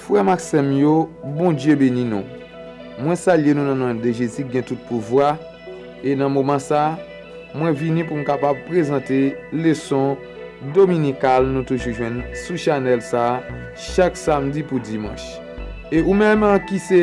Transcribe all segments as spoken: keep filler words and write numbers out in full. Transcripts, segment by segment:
Frè m ak sè m yo, Bondye beni nou. Mwen salye nou nan non de Jezi ki gen tout pouvwa, e nan moman sa a, mwen vini pou m kapab prezante leson dominikal nou toujou jwenn sou chanèl sa a, chak samdi pou dimanch. E ou menm ki se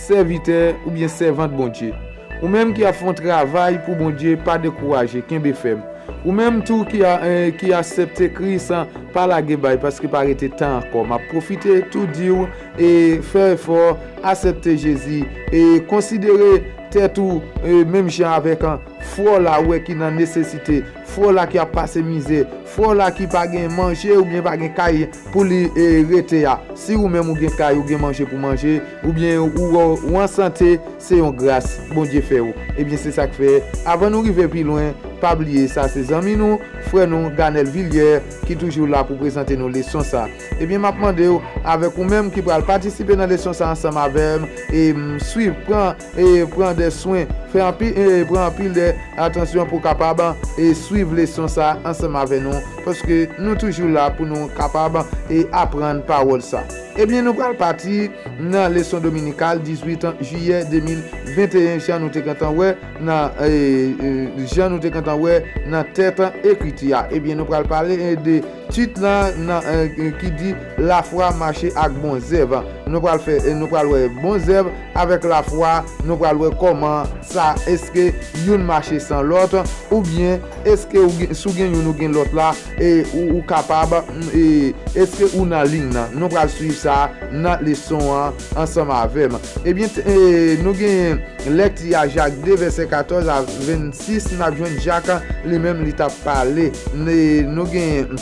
sèvitè oubyen sèvant Bondye, ou menm ki ap fè yon travay pou Bondye, pa dekouraje, kenbe fèm. Ou menm tou ki a, eh, ki aksepte Kris, pa lage bay, paske pa rete tan ankò. M ap pwofite tou di w, e fè efò, aksepte Jezi, e konsidere tèt ou, e menm jan avèk, an, frè w la ou wè ki nan nesesite, frè w la ki ap pase mizè, frè w la ki pa gen manje oubyen pa gen kay pou li, e, rete a. Si ou menm ou gen kay, ou gen manje pou manje, oubyen ou, ou, ou an sante, se yon gras Bondye fè w. Ebyen, se sa k fè, avan nou rive pi lwen, pa bliye sa se zanmi nou, frè nou, Ganèl Villiers, ki toujou la pou prezante nou leson sa. Ebyen, m ap mande w, avèk ou menm ki pral patisipe nan leson sa ansanm avè m, e, m, swiv, pran, e, pran de swen, fè anpi, e, pran anpil de atansyon pou w kapab, e, swiv leson sa ansanm avè nou, paske nou toujou la pou nou kapab, e, aprann pawòl sa. Ebyen, nou pral pati nan leson dominikal dizuit jiyè de mil venteyen, jan nou te gentan wè nan, e, e, jan nou te gentan wè nan tèt ekriti a. Ebyen, nou pral pale, e, de tit lan nan, e, ki di lafwa mache ak bon zèv. Nou pral fè, e, nou pral wè bon zèv avèk lafwa, nou pral wè kòman sa, èske youn mache san lòt, oubyen èske ou gen, si w gen youn ou gen lòt la, e ou, ou kapab, e èske ou nan liy nan. Nou pral swiv sa nan leson an ansanm avè m. Ebyen, t-, e, nou genyen lèkti a Jak de, vèsè katòz a vennsis, n ap jwenn Jak li menm li t ap pale. Ne, nou genyen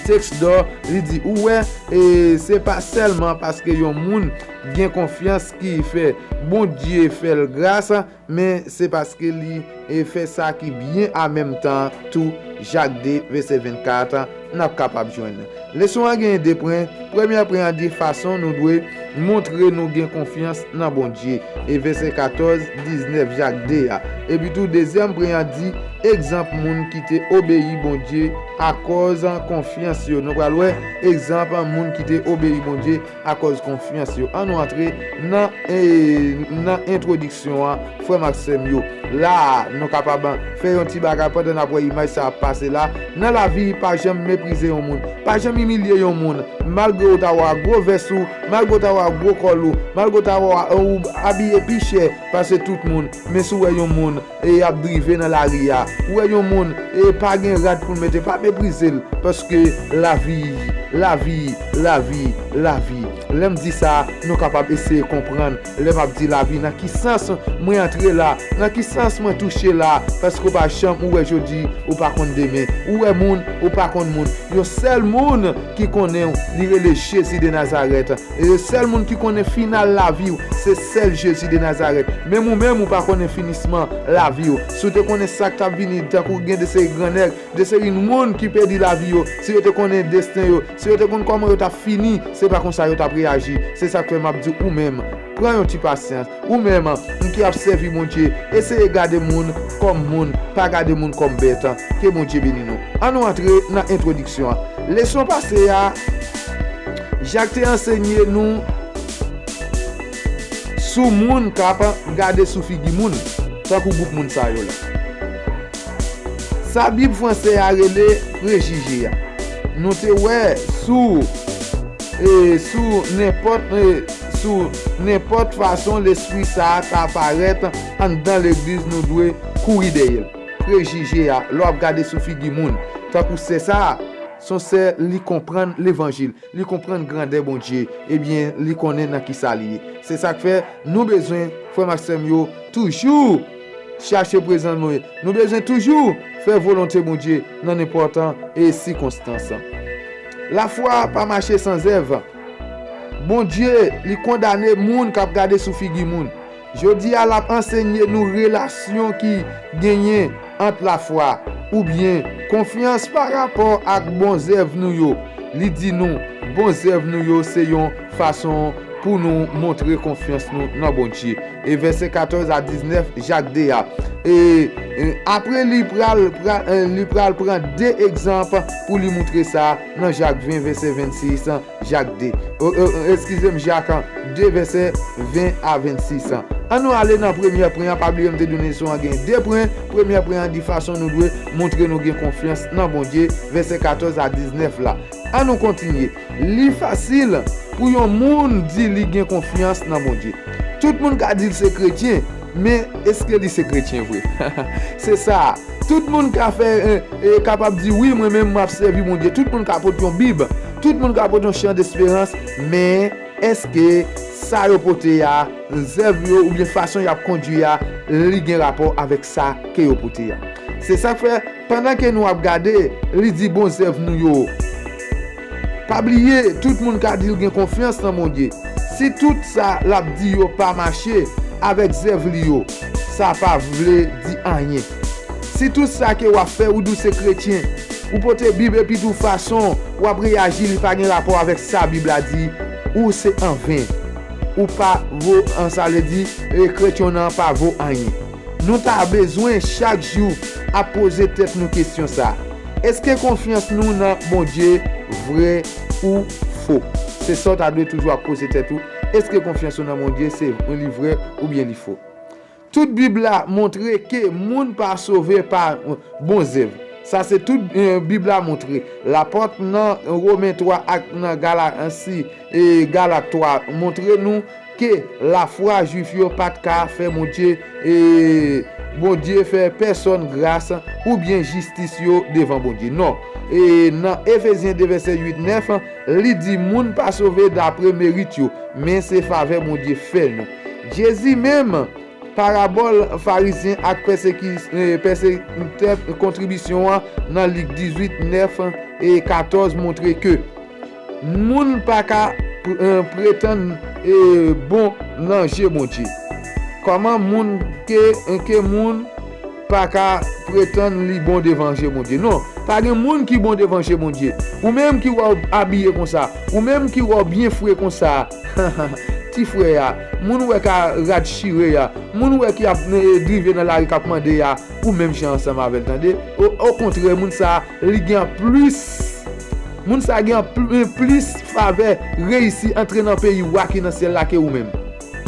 tèks dò, li di, ou wè, e se pa sèlman paske yon moun gen konfyans ki fè Bondye fè l gras, men se paske li, e, fè sa ki byen an menm tan tou. Jak de, vèsè vennkat, n ap kapab jwenn. Leson an genyen de pwen. Premyè pwen an di fason nou dwe montre nou gen konfyans nan Bondye, e vèsè katòz, diznèf Jak de a. Epi tou, dezyèm pwen an di egzanp moun ki te obeyi Bondye akòz konfyans yo. Nou pral wè egzanp moun ki te obeyi Bondye akòz konfyans yo. Ann nou antre nan, e, nan entwodiksyon an, frè m ak sè m yo. La a, nou kapab fè yon ti bagay pandan n ap wè imaj sa ap pase la. Nan lavi, pa janm meprize yon moun. Pa janm imilye yon moun. Malgre w ta wè gwo vès ou, malgre w ta wè gwo kòl ou, malgre w ta wè ou abiye pi chè pase tout moun, men si w wè yon moun, e, ap drive nan lari a, ou wè yon moun, e, pa gen rad pou l mete, pa meprize l, paske lavi, lavi, lavi, lavi. Lè m di sa, nou kapab eseye konprann. Lè m ap di lavi, nan ki sans mwen antre la, nan ki sans mwen touche la, paske w pa janm ou wè jodi, ou pa konn demen. Ou wè moun, ou pa konn moun. Yon sèl moun ki konnen w, li rele Jezi de Nazarèt. E sèl moun ki konnen final lavi w, se sèl Jezi de Nazarèt. Menm ou menm, ou pa konnen finisman lavi w. Si w te konnen sa k t ap vini, tankou gen de seri gran nèg, de seri moun ki pèdi lavi yo, si yo te konnen desten yo, si yo te konn kòman yo t ap fini, se pa konsa yo t ap reyaji. Se sa k fè m ap di w ou menm, pran yon ti pasyans. Ou menm ki ap sèvi Bondye, eseye gade moun kòm moun, pa gade moun kòm bèt. Ke Bondye beni nou. Ann nou antre nan entwodiksyon an. Leson pase a, Jak te ansenye nou sou moun k ap gade sou figi moun, tankou gwoup moun sa yo la. Sa Bib fransè a rele prejije a. Nou te wè sou, e, sou nenpòt, e, sou nenpòt fason lespri sa a ka parèt anndan legliz, nou dwe kouri dèyè l. Prejije a, lè w ap gade sou figi moun, tankou sè sa a, se yon sè, li konprann levanjil, li konprann grandè Bondye, ebyen, li konnen nan ki sa li ye. Se sa k fè nou bezwen, frè m ak sè m yo, toujou chache prezans Bondye. Nou bezwen toujou fè volonte Bondye nan nenpòt, e, sikonstans. Lafwa pa mache san zèv. Bondye, li kondane moun k ap gade sou figi moun. Jodi a, l ap ansenye nou relasyon ki genyen ant lafwa, oubyen konfyans pa rapò ak bon zèv nou yo. Li di nou, bon zèv nou yo se yon fason pou nou montre konfyans nou nan Bondye. E vèsè katòz a diznèf, Jak de a. E, e, apre li pral, pral, e, li pral pran de egzanp pou li moutre sa nan Jak ven, vèsè vennsis, Jak de. O, o, o, eskize m, Jak de, vèsè ven a vennsis. An nou ale nan premyè pwen an, pa bliye m te di nou leson an gen de pwen. Premyè pwen an di fason nou dwe montre nou gen konfyans nan Bondye, vèsè katòz a diznèf la. An nou kontinye. Li fasil pou yon moun di li gen konfyans nan Bondye. Tout moun ka di l se kretyen, men èske li se kretyen vre? Se sa. Tout moun ka fè, e, e, kapab di, "Wi, mwen menm, m ap sèvi Bondye." Tout moun ka pote yon Bib. Tout moun ka pote yon chan desperans. Men, èske sa yo pote a, zèv yo, oubyen fason y ap kondui a, li gen rapò avèk sa ke yo pote a? Se sa k fè, pandan ke nou ap gade, li di bon zèv nou yo. Pa bliye, tout moun ka di l gen konfyans nan Bondye. Si tout sa l ap di yo pa mache avèk zèv li yo, sa pa vle di anyen. Si tout sa ke w ap fè, ou di w se kretyen, ou pote Bib epi tou fason w ap reyaji, li pa gen rapò avèk sa Bib la di, ou se anven. Ou pa vo, an sa vle di, e, kretyen nan pa vo anyen. Nou ta bezwen chak jou ap poze tèt nou kesyon sa. Èske konfyans nou nan Bondye vrè ou fo? Se sa w ta dwe toujou ap poze tèt ou. Èske konfyans ou nan Bondye se li vrè oubyen li fo? Tout Bib la montre ke moun pa sove pa bon zèv. Sa se tout, e, Bib la montre. Lapòt nan Women twa ak nan Galasi, e, Galat twa montre nou ke lafwa Jwif yo pa t ka fè Bondye, e, Bondye fè pèsonn gras oubyen jistis yo devan Bondye. Non. E nan Efezyen de vèsè uit nèf, li di moun pa sove dapre merit yo, men se favè Bondye fè nou. Jezi menm, parabòl Farizyen ak pèsekis-, e, pèsekitè kontribisyon an nan Lik dizuit nèf e katòz montre ke moun pa ka pr-, e, pretann, e, bon nan je Bondye. Kòman moun ke, ke moun pa ka pretann li bon devan je Bondye? Non, pa gen moun ki bon devan je Bondye. Ou menm ki wè w abiye konsa, ou menm ki wè w byen fre konsa, ti frè a, moun ou wè ka rad chire a, moun ou wè ki ap, e, drive nan lari k ap mande a, ou menm jan ansanm avè l, tande. O, okontrè, moun sa a, li gen plis, moun sa a gen pl-, plis favè reyisi antre nan peyi wa ki nan syèl la ke ou menm.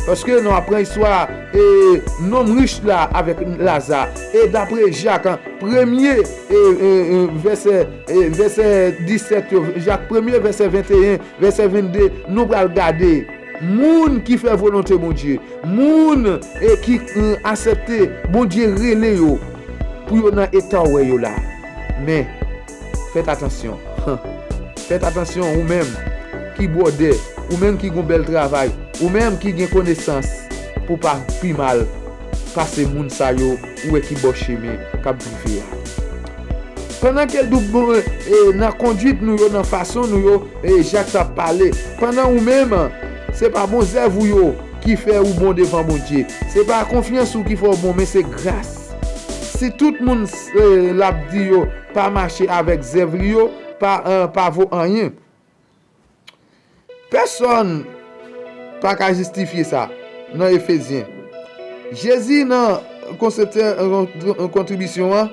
Paske nou ap pran istwa, e, nonm rich la avèk Laza. E dapre Jak, premye, e, e, e, vèsè, e, vèsè disèt yo, Jak premye, vèsè venteyen, vèsè vennde, nou pral gade moun ki fè volonte Bondye, moun, e, ki, e, aksepte Bondye rele yo pou yo nan eta w wè yo la. Men, fèt atansyon. Fèt atansyon, ou menm ki bwòdè, ou menm ki gon bèl travay, ou menm ki gen konesans, pou pa pi mal pase moun sa yo ou wè ki bò chemen k ap drive a. Pandan ke nou, e, nan konduit nou yo, nan fason nou yo, e, Jak t ap pale. Pandan ou menm, se pa bon zèv ou yo ki fè ou bon devan Bondye. Se pa konfyans ou ki fè w bon, men se gras. Si tout moun, e, l ap di yo pa mache avèk zèv li yo, pa, e, pa vo anyen. Pèsonn pa ka jistifye sa nan Efezyen. Jezi nan konseptè, e, kontribisyon an,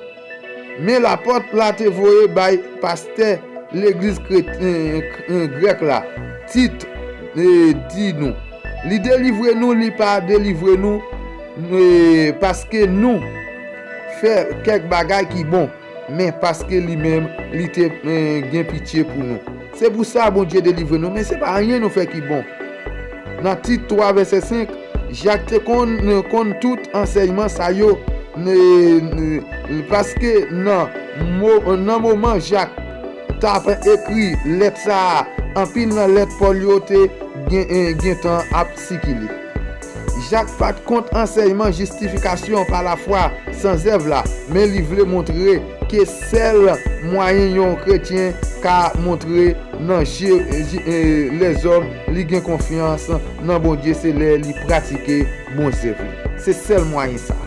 men lapòt la te voye bay pastè legliz kret-, e, e, grèk la, Tit, e, di nou. Li delivre nou, li pa delivre nou, e, paske nou fè kèk bagay ki bon, men paske li menm, li te, e, gen pitye pou nou. Se pou sa Bondye delivre nou, men se pa anyen nou fè ki bon. Nan Tit twa vèsè senk, Jak te konn, konn tout ansèyman sa yo, e, e, paske nan mo-, nan moman Jak t ap ekri lèt sa a, anpil nan lèt Pòl yo te gen, e, gentan ap sikile. Jak pa t kont ansèyman jistifikasyon pa lafwa san zèv la, men li vle montre ke sèl mwayen yon kretyen ka montre nan je, je, e, lèzòm li gen konfyans nan Bondye se lè li pratike bon zèv li. Se sèl mwayen sa.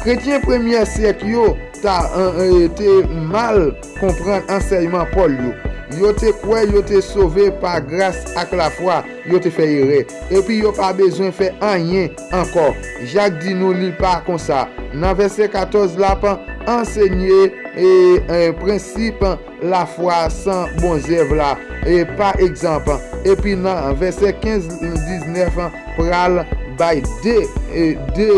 Kretyen premyè syèk yo ta, e, e, te mal konprann ansèyman Pòl yo. Yo te kwè yo te sove pa gras ak lafwa, yo te fè erè. Epi yo pa bezwen fè anyen ankò. Jak di nou li pa konsa. Nan vèsè katòz l ap ansenye e, e, prensip lafwa san bon zèv la, e, pa egzanp. Epi nan vèsè kenz, diznèf pral bay de, e, de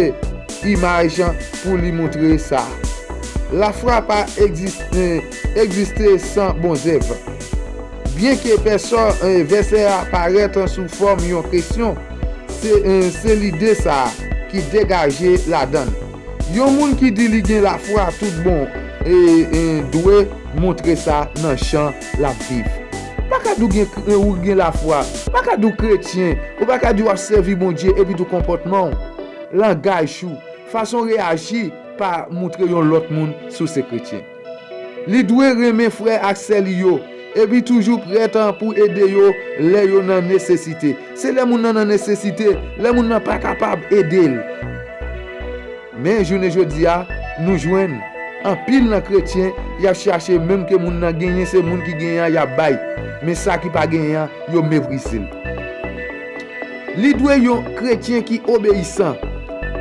imaj pou li montre sa. Lafwa pa egzis-, e, egziste san bon zèv. Byenke pèsòn, e, vèsè a parèt sou fòm yon kesyon, se, e, se lide sa a ki degaje ladan l. Yon moun ki di li gen lafwa tout bon, e, e, dwe montre sa nan jan l ap viv. Pa ka di w gen, e, ou gen lafwa, pa ka di w kretyen, ou pa ka di w ap sèvi Bondye epi tou konpòtman w, langaj ou, fason w reyaji pa montre yon lòt moun si w se kretyen. Li dwe renmen frè ak sè li yo, epi toujou prèt pou ede yo lè yo nan nesesite. Se lè moun nan nan nesesite, lè moun nan pa kapab ede l. Men jounen jodi a, nou jwenn anpil nan kretyen, y ap chache menm ke moun nan genyen, se moun ki genyen an y ap bay. Men sa ki pa genyen an, yo meprize l. Li dwe yon kretyen ki obeyisan.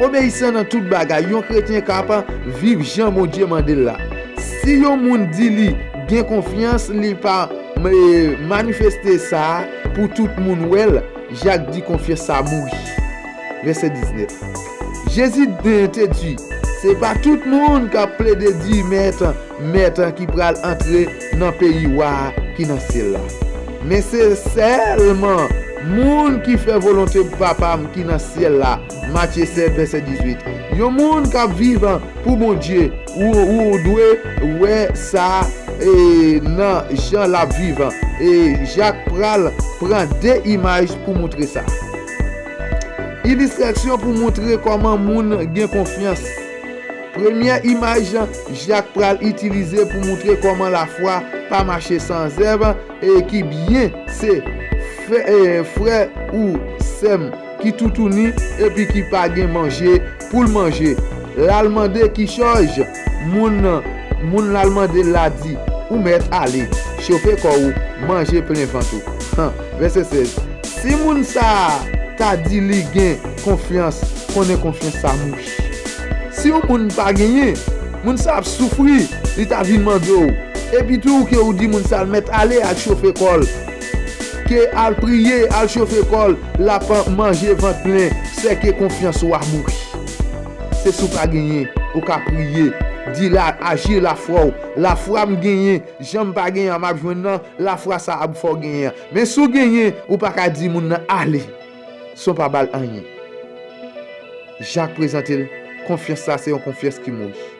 Obeyisan nan tout bagay, yon kretyen k ap viv jan Bondye mande l la. Si yon moun di li gen konfyans, li pa, e, manifeste sa a pou tout moun wè l, Jak di konfyans sa a mouri. Vèsè diznèf. Jezi te di, se pa tout moun k ap plede di, Mèt, Mèt, ki pral antre nan peyi wa a ki nan syèl la. Men se sèlman moun ki fè volonte Papa m ki nan syèl la. Matye sèt, vèsè dizuit. Yon moun k ap viv pou Bondye, ou, ou dwe wè sa, e, nan jan l ap viv. E Jak pral pran de imaj pou montre sa. Ilistrasyon pou montre kòman moun gen konfyans. Premyè imaj Jak pral itilize pou montre kòman lafwa pa mache san zèv, e ki byen se fè, e, frè ou sè m ki toutouni epi ki pa gen manje pou l manje. L al mande kichòj, moun, moun l al mande l la di, ou mèt ale, chofe kò ou, manje plen vant ou. Han, vèsè sèz. Si moun sa a ta di li gen konfyans, konnen konfyans sa mouri. Si yon moun pa genyen, moun sa ap soufri, li ta vin mande w. Epi tou ke ou di moun sa l mèt ale al chofe kò l. Ke al priye, al chofe kò l, l ap manje vant plen, sèke konfyans ou a mouri. Se si w pa genyen, ou ka priye, di la, aji lafwa w. Lafwa m genyen, jan m pa genyen an, m ap jwenn nan, lafwa sa ap fè w genyen an. Men si w genyen, ou pa ka di moun nan ale, san w pa ba l anyen. Jak prezante l, konfyans sa se yon konfyans ki mouri.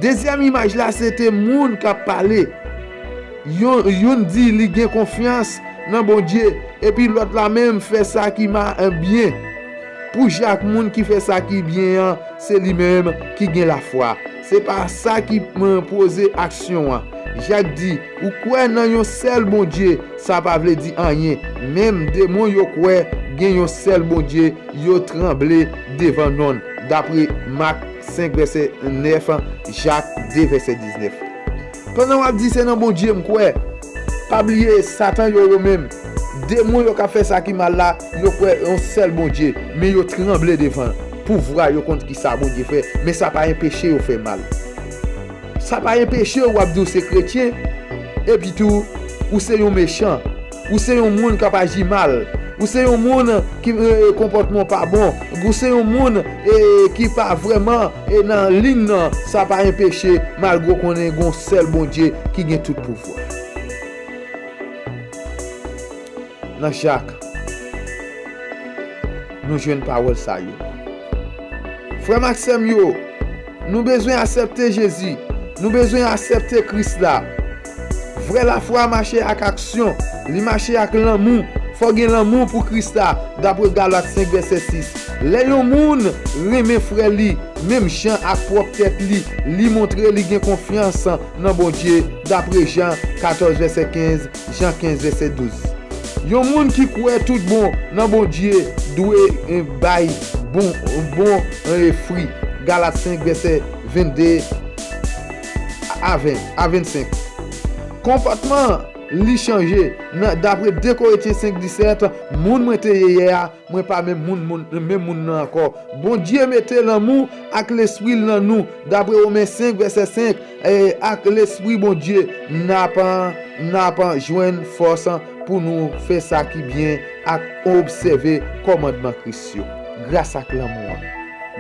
Dezyèm imaj la, se te moun k ap pale. Yon, youn di li gen konfyans nan Bondye, epi lòt la menm fè sa ki ma-, byen. Pou Jak, moun ki fè sa ki byen an, se li menm ki gen lafwa. Se pa sa ki, mm, poze aksyon an. Jak di, ou kwè nan yon sèl Bondye, sa pa vle di anyen. Menm demon yo kwè gen yon sèl Bondye, yo tranble devan non l. Dapre Mak senk, vèsè nèf, Jak de, vèsè diznèf. Pandan w ap di se nan Bondye m kwè, pa bliye Satan yo, yo menm, demon yo k ap fè sa ki mal la, yo kwè yon sèl Bondye, men yo tranble devan l. Pouvwa yo konn ki sa Bondye fè, men sa pa enpeche yo fè mal. Sa pa enpeche w ap di w se kretyen, epi tou, ou se yon mechan, ou se yon moun k ap aji mal, ou se yon moun ki, e, konpòtman w pa bon, ou se yon moun, e, ki pa vrèman, e, nan liy nan, sa pa enpeche, malgre w konnen gen yon sèl Bondye ki gen tout pouvwa. Nan Jak, nou jwenn pawòl sa yo. Frè m ak sè m yo, nou bezwen aksepte Jezi. Nou bezwen aksepte Kris la. Vrè lafwa mache ak aksyon. Li mache ak lanmou. Fò gen lanmou pou Kris la, dapre Galat senk, vèsè sis. Lè yon moun renmen frè li, menm jan ak pwòp tèt li, li montre li gen konfyans nan Bondye, dapre Jan katòz, vèsè kenz, Jan kenz, vèsè douz. Yon moun ki kwè tout bon nan Bondye dwe, eh, bay bon, bon, eh, fwi. Galat senk, vèsè vennde a ven, a vennsenk. Konpòtman Li chanje. Nan, dapre de Korentyen senk disèt, moun mwen te ye yè a, mwen pa menm moun, moun, menm moun nan ankò. Bondye mete lanmou ak lespri l nan nou, dapre Women senk, vèsè senk, e, ak lespri Bondye, n ap, n ap jwenn fòs pou nou fè sa ki byen ak obsève kòmandman Kris yo. Gras ak lanmou an.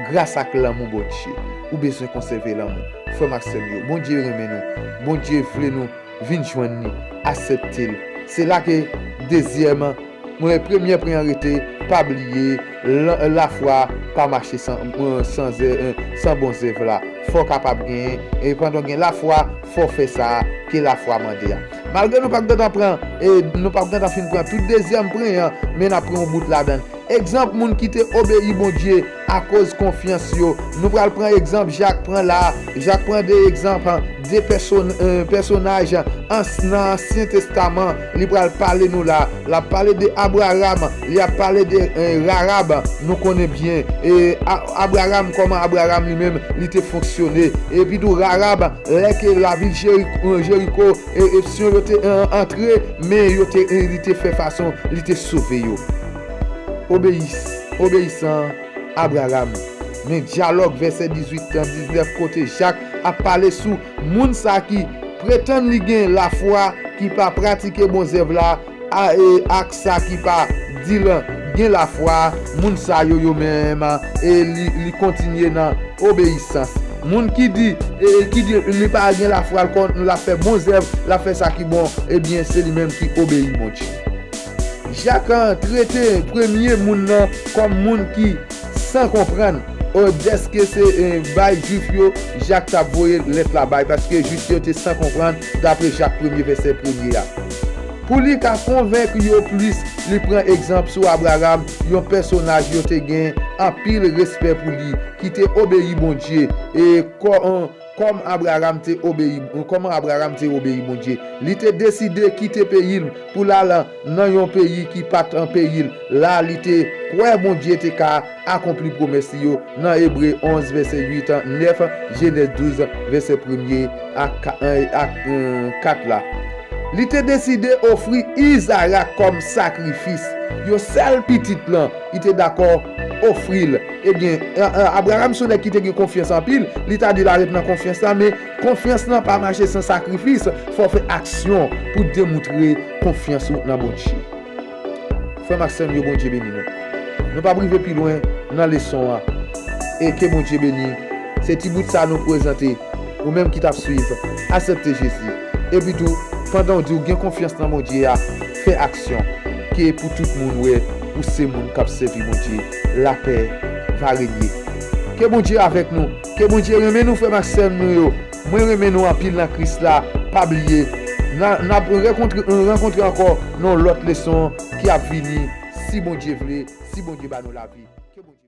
Gras ak lanmou Bondye. Ou bezwen konsève lanmou. Frè m ak sè m yo, Bondye renmen nou. Bondye vle nou vin jwenn li. Aksepte l. Se la ke dezyèm, mwen, premyè pwen an rete, pa bliye, la, lafwa pa mache san, san zè-, san bon zèv la. Fò w kapab genyen, e pandan w gen lafwa, fò w fè sa ke lafwa mande a. Malgre nou p ap gentan pran, e nou p ap gentan fin pran tout dezyèm pwen an, men n ap pran yon bout ladan l. Egzanp moun ki te obeyi Bondye akoz konfyans yo. Nou pral pran egzanp Jak pran la. Jak pran de egzanp, de pèsonaj nan Ansyen Testaman. Li pral pale nou la. L ap pale de Abraram. Li ap pale de Rarab. Nou konnen byen. E Abraram, kòman Abraram li menm, li te fonksyone. Epi tou Rarab, lè ke lavil Jeriko, Efsyon yo te antre, men yo te, li te fè fason, li te sove yo. Obeyis, obeyisan Abraram. Men dyalòg vèsè dizuit an diznèf kote Jak ap pale sou moun sa ki pretann li gen lafwa, ki pa pratike bon zèv la, a, e, ak sa ki pa di l gen lafwa, moun sa yo, yo menm, e, li, li kontinye nan obeyisans. Moun ki di, e, ki di li pa gen lafwa, l konn, l ap fè bon zèv, l ap fè sa ki bon, ebyen, se li menm ki obeyi Bondye. Jak trete premye moun nan kòm moun ki san konprann, o, dèske se, e, bay Jwif yo Jak t ap voye lèt la bay, paske Jwif yo te san konprann, dapre Jak premye vèsè premye a. Pou li ka konvenk yo plis, li pran egzanp sou Abraram, yon pèsonaj yo te gen anpil respè pou li, ki te obeyi Bondye, e kò-, kòm Abraram te obeyi, kòman Abraram te obeyi Bondye. Li te deside kite peyi l pou l al nan yon peyi ki pa t an peyi l. La, li te kwè Bondye te ka akonpli pwomès li yo nan Ebre onz, vèsè uit, nèf, Jenèz douz, vèsè premye a ka-, a, a, kat la. Li te deside ofri Izarak kòm sakrifis. Yon sèl pitit lan, li te dakò ofri l. Ebyen, a, a, Abraram se yon nèg ki te gen konfyans anpil, li ta di l a ret nan konfyans la, men konfyans lan pa mache san sakrifis, fò w fè aksyon pou demontre konfyans ou nan Bondye. Frè m ak sè m yo, Bondye beni nou. Nou p ap rive pi lwen nan leson an. E ke Bondye beni. Se ti bout sa nou prezante. Ou menm ki t ap swiv, aksepte Jezi. Epi tou, pandan w di w gen konfyans nan Bondye a, fè aksyon. Ke pou tout moun wè ou se moun k ap sèvi Bondye. Lapè va renye. Ke Bondye avèk nou. Ke Bondye renmen nou, frè m ak sè m nou yo. Mwen renmen nou anpil nan Kris la. Pa bliye, n a, n ap rankontre, rankontre ankò nan yon lòt leson ki ap vini, si Bondye vle, si Bondye ba nou lavi. Ke Bondye